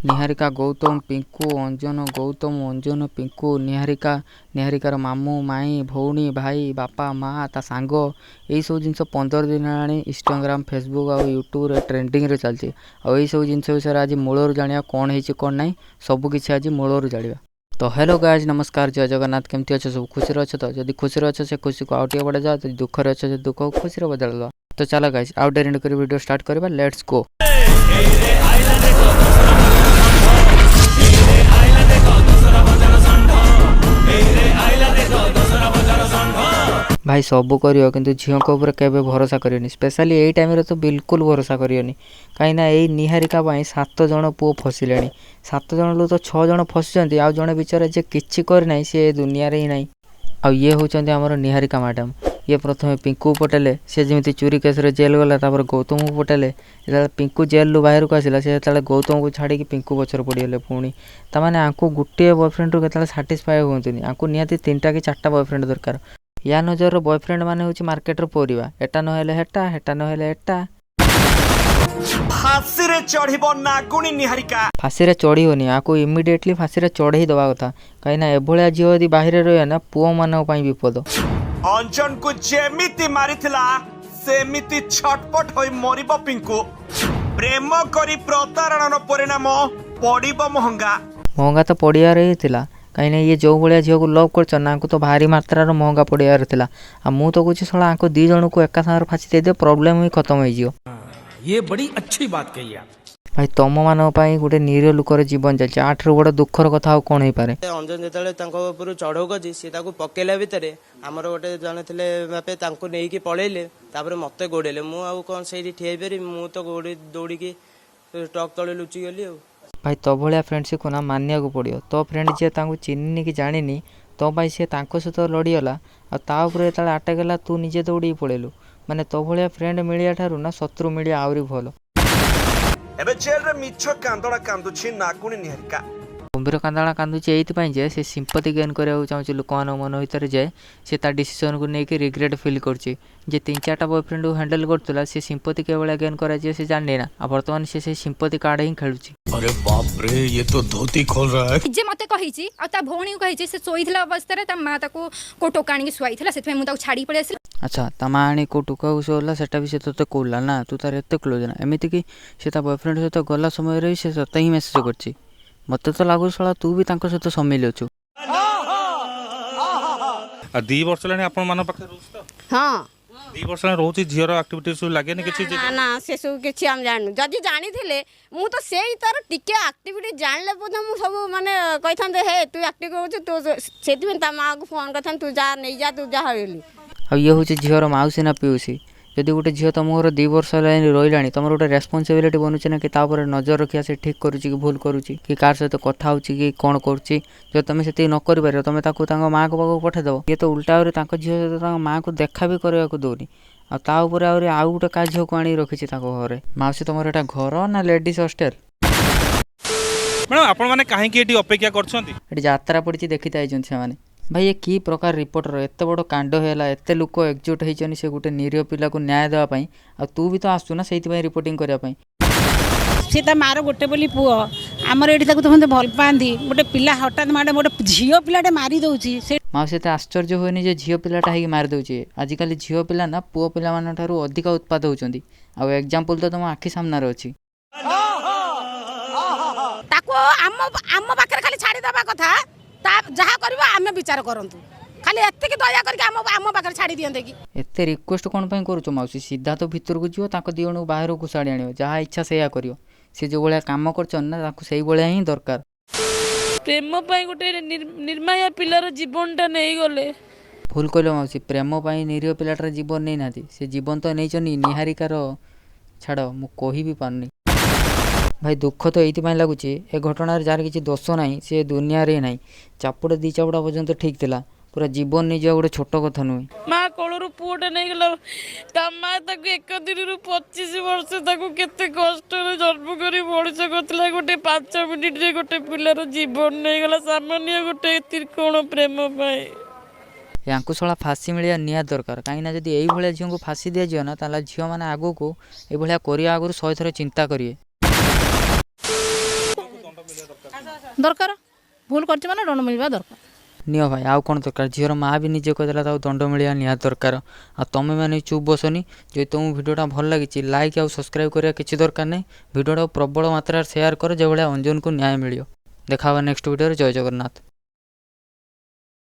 ନିହାରିକା, ଗୌତମ, ପିଙ୍କୁ, ଅଞ୍ଜନ, ଗୌତମ, ଅଞ୍ଜନ, ପିଙ୍କୁ, ନିହାରିକା, ନିହାରିକାର ମାମୁଁ, ମାଇଁ, ଭଉଣୀ, ଭାଇ, ବାପା, ମା, ତା ସାଙ୍ଗ, ଏଇସବୁ ଜିନିଷ 15 ଦିନ ହେଲାଣି ଇନଷ୍ଟାଗ୍ରାମ, ଫେସବୁକ୍ ଆଉ ୟୁଟ୍ୟୁବରେ ଟ୍ରେଣ୍ଡିଂରେ ଚାଲିଛି। ଆଉ ଏଇସବୁ ଜିନିଷ ବିଷୟରେ ଆଜି ମୂଳରୁ ଜାଣିବା, କ'ଣ ହେଇଛି କ'ଣ ନାହିଁ, ସବୁ କିଛି ଆଜି ମୂଳରୁ ଜାଣିବା। ତ ହ୍ୟାଲୋ ଗାଇଜ୍, ନମସ୍କାର, ଜୟ ଜଗନ୍ନାଥ। କେମିତି ଅଛ ସବୁ? ଖୁସିରେ ଅଛ ତ? ଯଦି ଖୁସିରେ ଅଛ, ସେ ଖୁସିକୁ ଆଉ ଟିକେ ବଢ଼ାଯାଅ। ଯଦି ଦୁଃଖରେ ଅଛ, ସେ ଦୁଃଖକୁ ଖୁସିରେ ବଦଳାଇଦେବା। ତ ଚାଲ ଗାଇଜ୍, ଆଉ ଡେରି କରି ଭିଡ଼ିଓ ଷ୍ଟାର୍ଟ କରିବା। Let's go. ଭାଇ, ସବୁ କରିବ କିନ୍ତୁ ଝିଅଙ୍କ ଉପରେ କେବେ ଭରସା କରିବନି। ସ୍ପେଶାଲି ଏଇ ଟାଇମ୍ରେ ତ ବିଲକୁଲ ଭରସା କରିବନି, କାହିଁକିନା ଏଇ ନିହାରିକା ପାଇଁ ସାତ ଜଣ ପୁଅ ଫସିଲେଣି। ସାତ ଜଣରୁ ତ ଛଅ ଜଣ ଫସିଛନ୍ତି, ଆଉ ଜଣେ ବିଚାରା ଯିଏ କିଛି କରିନାହିଁ, ସିଏ ଏ ଦୁନିଆରେ ହିଁ ନାହିଁ। ଆଉ ଇଏ ହେଉଛନ୍ତି ଆମର ନିହାରିକା ମ୍ୟାଡ଼ାମ୍। ଇଏ ପ୍ରଥମେ ପିଙ୍କୁକୁ ପଟେଇଲେ, ସେ ଯେମିତି ଚୋରି କେସ୍ରେ ଜେଲ୍ ଗଲା। ତାପରେ ଗୌତମକୁ ପଟେଇଲେ। ଯେତେବେଳେ ପିଙ୍କୁ ଜେଲ୍ରୁ ବାହାରକୁ ଆସିଲା, ସେ ଯେତେବେଳେ ଗୌତମକୁ ଛାଡ଼ିକି ପିଙ୍କୁ ପଛରେ ପଡ଼ିଗଲେ ପୁଣି। ତାମାନେ ଆଙ୍କୁ ଗୋଟିଏ ବୟଫ୍ରେଣ୍ଡରୁ କେତେବେଳେ ସାଟିସ୍ଫାଏ ହୁଅନ୍ତିନି। ଆଙ୍କୁ ନିହାତି ତିନିଟା କି ଚାରିଟା ବୟଫ୍ରେଣ୍ଡ ଦରକାର। ୟା ନଜରର ବୟଫ୍ରେଣ୍ଡ ମାନେ ହେଉଛି ମାର୍କେଟର ପରିବା। ଏଟା ନହେଲେ ହେଟା, ହେଟା ନହେଲେ ଏଟା। ଫାଶୀରେ ଚଢିବ ନାଗୁଣୀ ନିହାରିକା। ଫାଶୀରେ ଚଢ଼ିବନି, ଆକୁ ଇମିଡ଼ିଏଟଲି ଫାଶୀରେ ଚଢ଼େଇ ଦେବା କଥା, କାହିଁକିନା ଏଭଳିଆ ଝିଅ ଯଦି ବାହାରେ ରହିବେ ନା, ପୁଅମାନଙ୍କ ପାଇଁ ବିପଦ। ଅଞ୍ଜନକୁ ଯେମିତି ମାରିଥିଲା, ସେମିତି ଛଟପଟ ହୋଇ ମରିବ ପିଙ୍କୁ। ପ୍ରେମ କରି ପ୍ରତାରଣାର ପରିଣାମ ପଡ଼ିବ ମହଙ୍ଗା। ମହଙ୍ଗା ତ ପଡ଼ିବାର ହିଁ ଥିଲା, କାହିଁକିନା ଇଏ ଯେଉଁ ଭଳିଆ ଝିଅକୁ ଲଭ୍ କରୁଛନ୍ତି ନା, ଆଙ୍କୁ ତ ଭାରି ମାତ୍ରାର ମହଙ୍ଗା ପଡ଼ିବାର ଥିଲା। ଆଉ ମୁଁ ତ କହୁଛି, ଶଳା ଆଙ୍କୁ ଦୁଇ ଜଣଙ୍କୁ ଏକା ସାଙ୍ଗରେ ଫାଶୀ ଦେଇଦିଅ, ପ୍ରୋବ୍ଲେମ୍ ହିଁ ଖତମ ହେଇଯିବ। ये बड़ी अच्छी बात कही आप। ଭାଇ, ତମମାନଙ୍କ ପାଇଁ ଗୋଟେ ନିରୀହ ଲୋକର ଜୀବନ ଚାଲିଛି। ଆଠାରୁ ବଡ଼ ଦୁଃଖର କଥା ଆଉ କ'ଣ ହେଇପାରେ? ଅଞ୍ଜନ ଯେତେବେଳେ ତାଙ୍କ ଉପରୁ ଚଢ଼ଉ କରିଛି, ସିଏ ତାକୁ ପକେଇଲା ଭିତରେ ଆମର ଗୋଟେ ଜଣେ ଥିଲେ ବାପେ, ତାଙ୍କୁ ନେଇକି ପଳେଇଲେ। ତାପରେ ମତେ ଗୋଡେଇଲେ। ମୁଁ ଆଉ କ'ଣ ସେଇଠି ଠିଆ ହେଇପାରିବି? ମୁଁ ତ ଗୋଡ଼ି ଦୌଡ଼ିକି ଟ୍ରକ୍ ତଳେ ଲୁଚିଗଲି ଆଉ। ଭାଇ, ତୋ ଭଳିଆ ଫ୍ରେଣ୍ଡସିପ୍କୁ ନା ମାନିବାକୁ ପଡ଼ିବ। ତୋ ଫ୍ରେଣ୍ଡ ଯିଏ ତାଙ୍କୁ ଚିହ୍ନିନି କି ଜାଣିନି, ତୋ ପାଇଁ ସିଏ ତାଙ୍କ ସହିତ ଲଢ଼ିଗଲା। ଆଉ ତା ଉପରେ ଯେତେବେଳେ ଆଟାକ୍ ହେଲା, ତୁ ନିଜେ ଦୌଡ଼ିକି ପଳେଇଲୁ। ମାନେ ତୋ ଭଳିଆ ଫ୍ରେଣ୍ଡ ମିଳିବା ଠାରୁ ନା ଶତ୍ରୁ ମିଳିବା ଆହୁରି ଭଲ। ଏବେ ଜେଲରେ ମିଛ କାନ୍ଦଣା କାନ୍ଦୁଛି ନାଗୁଣୀ ନିହାରିକା। କୁମ୍ଭୀର କାନ୍ଦଣା କାନ୍ଦୁଛି ଏଇଥିପାଇଁ ଯେ ସେ ସିମ୍ପତି ଗେନ୍ କରିବାକୁ ଚାହୁଁଛି ଲୋକମାନଙ୍କ ମନ ଭିତରେ, ଯେ ସେ ତା ଡିସିସନକୁ ନେଇକି ରିଗ୍ରେଟ୍ ଫିଲ୍ କରୁଛି। ଯେ ତିନି ଚାରିଟା ବୟଫ୍ରେଣ୍ଡକୁ ହ୍ୟାଣ୍ଡେଲ୍ କରୁଥିଲା, ସେ ସିମ୍ପତି କେଭଳିଆ ଗେନ୍ କରାଯିବ ସେ ଜାଣିନି ନା। ଆଉ ବର୍ତ୍ତମାନ ସେ ସେଇ ସିମ୍ପତି କାର୍ଡ଼ ହିଁ ଖେଳୁଛି। अरे बाप रे, ये तो धोती खोल रहा है। ନିଜେ ମୋତେ କହିଛି ଆଉ ତା ଭଉଣୀକୁ କହିଛି, ସେ ଶୋଇଥିଲା ଅବସ୍ଥାରେ ତା ମା ତାକୁ କୋଉ ଟୋକା ଆଣିକି ଶୁଆଇଥିଲା, ସେଥିପାଇଁ ମୁଁ ତାକୁ ଛାଡ଼ିକି ପଳେଇ ଆସିଲି। ଆଚ୍ଛା, ତା ମା ଆଣି କେଉଁ ଟୋକାକୁ ଶୁଆଇଲା, ସେଟା ବି ସେ ତୋତେ କହୁଲା ନା? ତୁ ତାର ଏତେ କ୍ଲୋଜ୍ ନା? ଏମିତିକି ସେ ତା ବୟଫ୍ରେଣ୍ଡ ସହିତ ଗଲା ସମୟରେ ବି ସେ ତୋତେ ହିଁ ମେସେଜ୍ କରିଛି। ମୋତେ ତ ଲାଗୁଛି, ଶଳା, ତୁ ବି ତାଙ୍କ ସହିତ ସାମିଲ ଅଛୁ। ଆଉ 2 ବର୍ଷ ହେଲାଣି ଆପଣମାନଙ୍କ ପାଖରେ ରହୁଛି ତ? ହଁ। 2 ବର୍ଷ ହେଲାଣି ରହୁଛି, ଝିଅର ଆକ୍ଟିଭିଟି ସବୁ ଲାଗେନି କିଛି? ନା ନା, ସେସବୁ କିଛି ଆମେ ଜାଣିନୁ। ଯଦି ଜାଣିଥିଲେ, ମୁଁ ତ ସେଇ ତାର ଟିକେ ଆକ୍ଟିଭିଟି ଜାଣିଲେ ବୋଧେ ମୁଁ ସବୁ ମାନେ କହିଥାନ୍ତେ, ହେ ତୁ ଆକ୍ଟିଭ କରୁଛୁ ତୁ, ସେଥିପାଇଁ ତା ମାଆକୁ ଫୋନ୍ କରିଥାନ୍ତି, ତୁ ଯା ନେଇଯା, ତୁ ଯା ବୋଲି। ଆଉ ଇଏ ହେଉଛି ଝିଅର ମାଉସୀ ନା ପିଉସୀ? ଯଦି ଗୋଟେ ଝିଅ ତୁମ ଘର 2 ବର୍ଷ ହେଲାଣି ରହିଲାଣି, ତୁମର ଗୋଟେ ରେସ୍ପନ୍ସିବିଲିଟି ବନୁଛି ନା କି ତା ଉପରେ ନଜର ରଖିବା, ସେ ଠିକ୍ କରୁଛି କି ଭୁଲ କରୁଛି, କି କାହାର ସହିତ କଥା ହେଉଛି କି କ'ଣ କରୁଛି। ଯଦି ତୁମେ ସେତିକି ନ କରିପାରିବ, ତୁମେ ତାକୁ ତାଙ୍କ ମାଆଙ୍କ ପାଖକୁ ପଠାଇଦେବ। ଇଏ ତ ଉଲ୍ଟା ଆହୁରି ତାଙ୍କ ଝିଅ ସହିତ ତାଙ୍କ ମାଆକୁ ଦେଖା ବି କରିବାକୁ ଦେଉନି। ଆଉ ତା ଉପରେ ଆହୁରି ଆଉ ଗୋଟେ କାହା ଝିଅକୁ ଆଣିକି ରଖିଛି ତାଙ୍କ ଘରେ। ମାଉସୀ, ତୁମର ଏଇଟା ଘର ନା ଲେଡ଼ିଜ୍ ହଷ୍ଟେଲ? ମ୍ୟାଡ଼ାମ୍, ଆପଣମାନେ କାହିଁକି ଏଠି ଅପେକ୍ଷା କରିଛନ୍ତି? ଏଠି ଯାତ୍ରା ପଡ଼ିଛି, ଦେଖିତେ ଆଇଛନ୍ତି ସେମାନେ। ଭାଇ, ଏ କି ପ୍ରକାର ରିପୋର୍ଟର? ଏତେ ବଡ଼ କାଣ୍ଡ ହେଲା, ଏତେ ଲୋକ ଏକଜୁଟ ହେଇଛନ୍ତି ସେ ଗୋଟେ ନିରୀହ ପିଲାକୁ ନ୍ୟାୟ ଦେବା ପାଇଁ, ଆଉ ତୁ ବି ତ ଆସୁଛୁ ନା ସେଇଥିପାଇଁ ରିପୋର୍ଟିଂ କରିବା ପାଇଁ। ସେ ତା ମାର ଗୋଟେ ବୋଲି ପୁଅ। ଆମର ଏଠି ତାକୁ ସମସ୍ତେ ଭଲ ପାଆନ୍ତି। ଗୋଟେ ପିଲା ହଠାତ୍ ମାଡ଼େ ଗୋଟେ ଝିଅ ପିଲାଟେ ମାରି ଦେଉଛି ସେ। ମାଉସୀ, ଏତେ ଆଶ୍ଚର୍ଯ୍ୟ ହୁଏନି ଯେ ଝିଅ ପିଲାଟା ହେଇକି ମାରିଦେଉଛି। ଆଜିକାଲି ଝିଅ ପିଲା ନା ପୁଅ ପିଲାମାନଙ୍କ ଠାରୁ ଅଧିକ ଉତ୍ପାତ ହେଉଛନ୍ତି। ଆଉ ଏକ୍ଜାମ୍ପଲ୍ ତ ତୁମ ଆଖି ସାମ୍ନାରେ ଅଛି। ତାକୁ ଆମ ଆମ ପାଖରେ ଖାଲି ଛାଡ଼ିଦେବା କଥା। ତା ଯାହା କରିବ ଆମେ ବିଚାର କରନ୍ତୁ। ଖାଲି ଏତିକି ଦୟା କରିକି ଆମ ଆମ ପାଖରେ ଛାଡ଼ି ଦିଅନ୍ତେ କି। ଏତେ ରିକ୍ୱେଷ୍ଟ କ'ଣ ପାଇଁ କରୁଛ ମାଉସୀ? ସିଧା ତ ଭିତରକୁ ଯିବ, ତାଙ୍କ ଦୁଇ ଜଣଙ୍କୁ ବାହାରକୁ ଘୋଷାଡ଼ି ଆଣିବ, ଯାହା ଇଚ୍ଛା ସେଇଆ କରିବ। ସେ ଯେଉଁ ଭଳିଆ କାମ କରିଛନ୍ତି ନା, ତାଙ୍କୁ ସେଇଭଳିଆ ହିଁ ଦରକାର। ପ୍ରେମ ପାଇଁ ଗୋଟେ ନିର୍ମାୟା ପିଲାର ଜୀବନଟା ନେଇଗଲେ। ଭୁଲ କହିଲ ମାଉସୀ, ପ୍ରେମ ପାଇଁ ନିରୀହ ପିଲାଟାର ଜୀବନ ନେଇନାହାନ୍ତି। ସେ ଜୀବନ ତ ନେଇଛନ୍ତି ନିହାରିକାର। ଛାଡ଼, ମୁଁ କହି ବି ପାରୁନି। ଭାଇ, ଦୁଃଖ ତ ଏଇଥିପାଇଁ ଲାଗୁଛି, ଏ ଘଟଣାରେ ଯାହାର କିଛି ଦୋଷ ନାହିଁ, ସେ ଦୁନିଆରେ ହିଁ ନାହିଁ। ଚାପୁଡ଼ା ଦୁଇ ଚାପୁଡ଼ା ପର୍ଯ୍ୟନ୍ତ ଠିକ୍ ଥିଲା, ପୁରା ଜୀବନ ନେଇଯିବା ଗୋଟେ ଛୋଟ କଥା ନୁହେଁ। ମା କୋଳରୁ ପୁଅଟା ନେଇଗଲା। ତା ମା ତାକୁ ଏକ ଦିନରୁ 25 ବର୍ଷ ତାକୁ କେତେ କଷ୍ଟରେ ଜନ୍ମ କରି ମଣିଷ କରିଥିଲା, ଗୋଟେ 5 ମିନିଟରେ ଗୋଟେ ପିଲାର ଜୀବନ ନେଇଗଲା ସାମାନ୍ୟ ଗୋଟେ ତ୍ରିକୋଣ ପ୍ରେମ ପାଇଁ। ୟାଙ୍କୁ ଶଳା ଫାଶୀ ମିଳିବା ନିହାତି ଦରକାର, କାହିଁକିନା ଯଦି ଏଇଭଳିଆ ଝିଅଙ୍କୁ ଫାଶୀ ଦିଆଯିବ ନା, ତାହେଲେ ଝିଅମାନେ ଆଗକୁ ଏଇଭଳିଆ କରିବା ଆଗରୁ ଶହେ ଥର ଚିନ୍ତା କରିବେ। ଦରକାର। ଭୁଲ କରିଛି ମାନେ ଦଣ୍ଡ ମିଳିବା ଦରକାର। ନିଅ ଭାଇ, ଆଉ କ'ଣ ଦରକାର? ଝିଅର ମା ବି ନିଜେ କହିଦେଲା, ତାକୁ ଦଣ୍ଡ ମିଳିବା ନିହାତି ଦରକାର। ଆଉ ତମେ ମାନେ ଚୁପ୍ ବସନି। ଯଦି ତୁମକୁ ଭିଡ଼ିଓଟା ଭଲ ଲାଗିଛି, ଲାଇକ୍ ଆଉ ସବସ୍କ୍ରାଇବ୍ କରିବା କିଛି ଦରକାର ନାହିଁ। ଭିଡ଼ିଓଟାକୁ ପ୍ରବଳ ମାତ୍ରାରେ ସେୟାର କର, ଯେଭଳିଆ ଅଞ୍ଜନକୁ ନ୍ୟାୟ ମିଳିବ। ଦେଖା ହେବା ନେକ୍ସଟ ଭିଡ଼ିଓରେ। ଜୟ ଜଗନ୍ନାଥ।